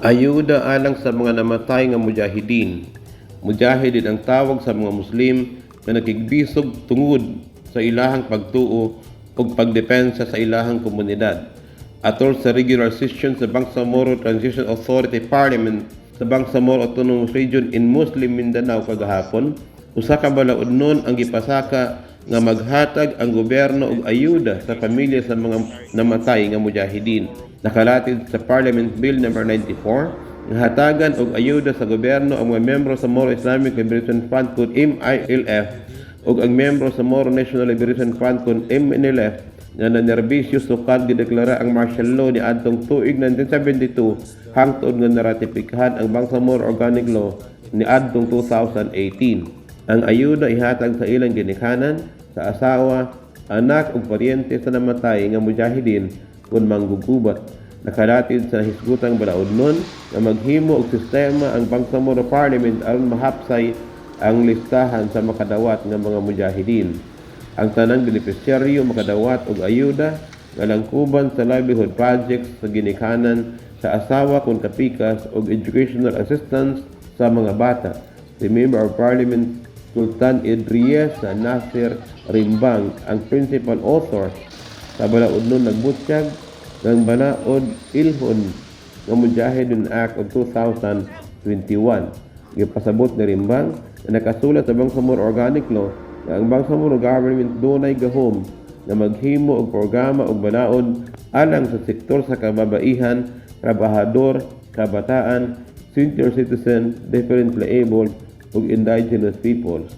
Ayuda alang sa mga namatay nga mujahidin. Mujahidin ang tawag sa mga Muslim nga nakigbisog tungod sa ilahang pagtuo ug pagdepensa sa ilahang komunidad. Atol sa regular session sa Bangsamoro Transition Authority Parliament sa Bangsamoro Autonomous Region in Muslim Mindanao kagahapon, usa ka balaodnon ang gipasaka nga maghatag ang gobyerno og ayuda sa pamilya sa mga namatay nga mujahidin. Nakalatid sa Parliament Bill Number 94 nga hatagan og ayuda sa gobyerno ang mga miyembro sa Moro Islamic Liberation Front kon MILF ug ang miyembro sa Moro National Liberation Front kon MNLF nga nanerbisyo sukad gideklara ang martial law ni adtong tuig 1972 hangtod nga naratipikahan ang Bangsamoro Organic Law ni adtong 2018. Ang ayuda ihatag sa ilang ginikanan, sa asawa, anak ug paryente sa namatay nga mujahidin kun manggugubat. Nakalatid sa hisgutang balaodnon nga maghimo og sistema ang Bangsamoro Parliament aron mahapsay ang listahan sa makadawat nga mga mujahidin. Ang tanang benepisyaryo makadawat og ayuda nga langkuban sa livelihood projects sa ginikanan, sa asawa kon kapikas og educational assistance sa mga bata. Si Member of Parliament Sultan Idriesa Nasir Rimbang ang principal author sa balaodnon nagbutyag ng Balaod Ilhon nga Mujahideen Act of 2021. Gipasabot ni Rimbang na nakasulat sa Bangsamoro Organic Law nga ang Bangsamoro Government dunay gahom na maghimo og programa og balaod alang sa sektor sa kababaihan, trabahador, kabataan, senior citizen, differently abled ug indigenous peoples.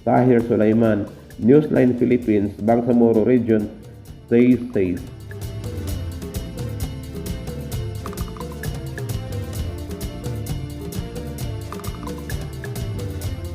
Tahir Sulaiman, Newsline Philippines, Bangsamoro Region, stay safe.